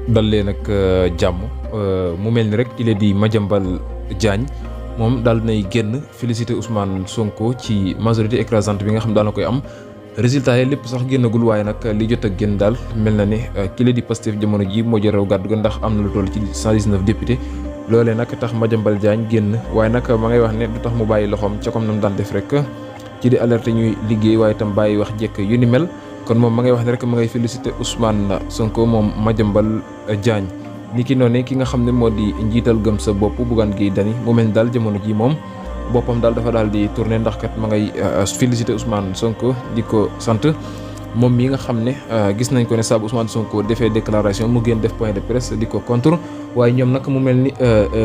dal leen ak jàmm mu mel ni rek ki la di Madiambal Diagne moom daal nay génn félicité Ousmane Sonko ci majorité écrasante bi nga xam daal na koy am résultat yi lépp sax génnagul waaye nag li jot a génn daal mel na ne ki la di Pastef jamono ji moo jël raw gàddu ga ndax am na lu toll ci 119 députés loolee nag tax Madiambal Diagne génn waaye nag ma ngay wax ne du tax mu bàyyi loxoom ca comme na mu daan def rek ci di alerté ñuy liggéey waaye itam bàyyi wax jekk yu ni mel. kon moom ma ngay wax ne rek ma ngay félicité Ousmane Sonko moom Madiambal Diagne ni ki noonu ki nga xam ne moo di njiital gëm sa bopp Bougane Gueye Dany mu mel ni daal jamono ji moom boppam daal dafa daal di tourné ndax kat ma ngay félicité Ousmane Sonko di ko sant moom mi nga xam ne gis nañ ko ne saabu Ousmane Sonko defee déclaration mu génn def point de presse di ko contre waaye ñoom nag mu mel ni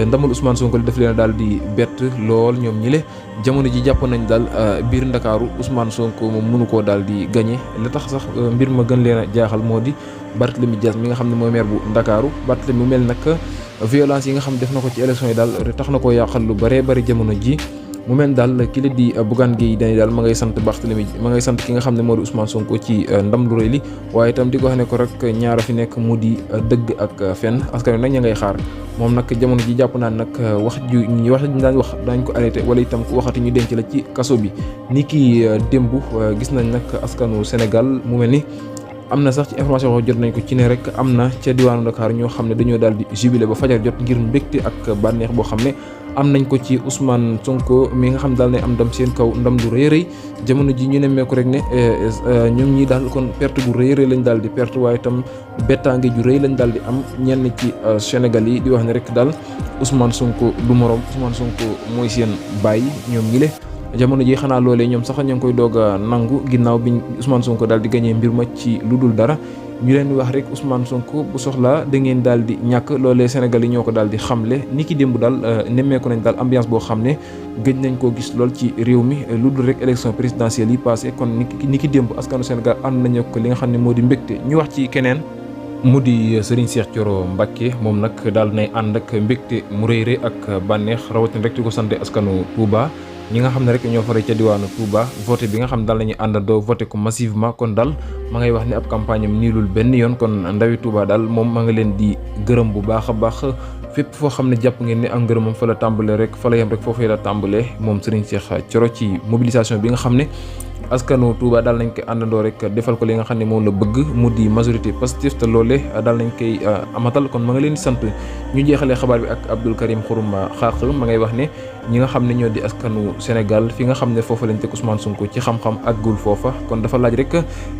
ndamul Ousmane Sonko li def leen daal di bett lool ñoom ñi le jamono ji jàpp nañ daal biir Ndakaaru Ousmane Sonko moom mënu koo daal di gagné la tax sax mbir ma gën leen a jaaxal moo di Barthélémy Dias mi nga xam ne mooy maire bu Ndakaaru Barthélémy mu mel nag violence yi nga xam def na ko ci élection yi daal tax na koo yàqal lu bëree bëri jamono ji mu mel daal ki la di Bougane Gueye Dany daal ma ngay sant Barthélémy ma ngay sant ki nga xam ne moo di Ousmane Sonko ci ndam lu rëy li waaye itam di ko wax ne ko rek ñaara fi nekk mu di dëgg ak fen askan wi nag ña ngay xaar moom nag jamono ji jàpp naa nag wax ñu daan wax dañ ko arrêté wala itam ku waxati ñu denc la ci kaso bi ni ki démb gis nañ nag askanu Sénégal mu mel ni am na sax ci information wax jot nañ ko ci ne rek am na ca diwaanu Dakar ñoo xam ne dañoo daal di jubilé ba fajar jot ngir mbégte ak bànneex boo xam ne am nañ ko ci Ousmane Sonko mi nga xam daal ne am ndam seen kaw ndam lu rëy rëy jamono ji ñu nemmeeku rek ne ñoom ñi daal kon perte gu rëy rëy lañ daal di perte waaye itam bettaange ju rëy lañ daal di am ñenn ci Sénégal yi di wax ne rek daal Ousmane Sonko du morom Ousmane Sonko mooy seen bàyyi ñoom ñi le jamono ji xanaa loolee ñoom sax ña ngi koy doog a nangu ginnaaw bi Ousmane Sonko daal di gagné mbir ma ci lu dul dara ñu leen di wax rek Ousmane Sonko bu soxlaa da ngeen daal di ñàkk loolee Sénégal yi ñoo ko daal di xamle ni ki démb daal nemmeeku nañ daal ambiance boo xam ne gëj nañ koo gis lool ci réew mi lu dul rek élection présidentielle yi passé kon ni ki démb askanu Sénégal ànd nañu ko li nga xam ne moo di mbégte ñu wax ci keneen mu di Serigne Cheikh Thioro Mbacké moom nag daal nay ànd ak mbégte mu rëy rëy ak bànneex rawatina rek di ko sante askanu Touba ñi nga xam ne rek ñoo fare ca diwaanu Touba voté bi nga xam daal nañu àndandoo voté ko massivement kon daal ma ngay wax ni ab campagne am niilul benn yoon kon ndawi Touba daal moom ma nga leen di gërëm bu baax a baax fépp foo xam ne jàpp ngeen ne ak ngërëmam fa la tàmbalee rek fa la yem rek foofee la tàmbalee moom Serigne Cheikh Thioro ci mobilisation bi nga xam ne askanu Touba daal nañ koy àndandoo rek defal ko li nga xam ne moom la bëgg mu di majorité Pastef te loole daal nañ koy amatal kon ma nga leen di sant ñu jeexalee xabaar bi ak Abdou Karim Xurum Xaq ma ngay wax ne ñi nga xam ne ñoo di askanu Sénégal fi nga xam ne foofa lañ teg Ousmane Sonko ci xam-xam àggul foofa kon dafa laaj rek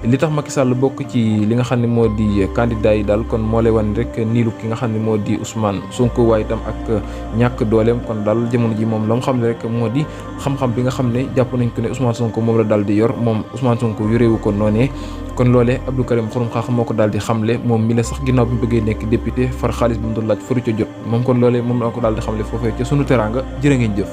li tax Macky Sall bokk ci li nga xam ne moo di candidat yi daal kon moo lay wan rek niilu ki nga xam ne moo di Ousmane Sonko waaye itam ak ñàkk dooleem kon daal jamono ji moom la mu xam ne rek moo di xam-xam bi nga xam ne jàpp nañ ko ne Ousmane Sonko moom la daal di yor moom Ousmane Sonko yorewu ko noonee kon loolee Abdou Karim Xurum Xaq moo ko daal di xamle moom mi la sax ginnaaw bi mu bëggee nekk député far xaalis bi mu doon laaj faru ca jot moom kon loolee moom la ko daal di xamle foofee ca sunu teraanga jërë ngeen jëf